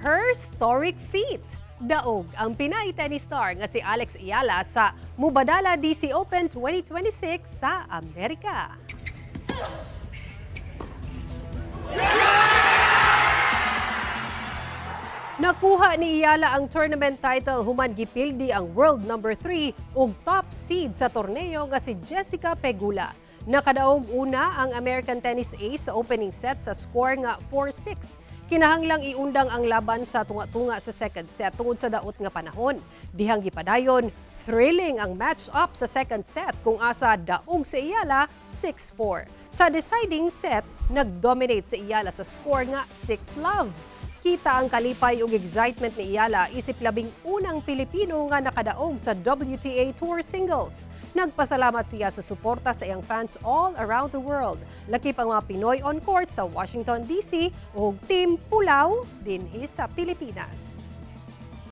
Herstoric feat. Daog ang Pinay tennis star nga si Alex Eala sa Mubadala DC Open 2026 sa Amerika. Nakuha ni Eala ang tournament title human gipildi ang world number 3 ug top seed sa torneo nga si Jessica Pegula. Nakadaog una ang American tennis ace sa opening set sa score nga 4-6. Kinahanglang iundang ang laban sa tunga-tunga sa second set tungod sa daot nga panahon. Dihang gipadayon, thrilling ang match-up sa second set kung asa daog si Eala 6-4. Sa deciding set, nag-dominate si Eala sa score nga 6-love. Kita ang kalipay ug excitement ni Eala isip 11 na Pilipino nga nakadaog sa WTA Tour Singles. Nagpasalamat siya sa suporta sa iyang fans all around the world. Lakip ang mga Pinoy on court sa Washington DC ug Team Pulaw dinhi sa Pilipinas.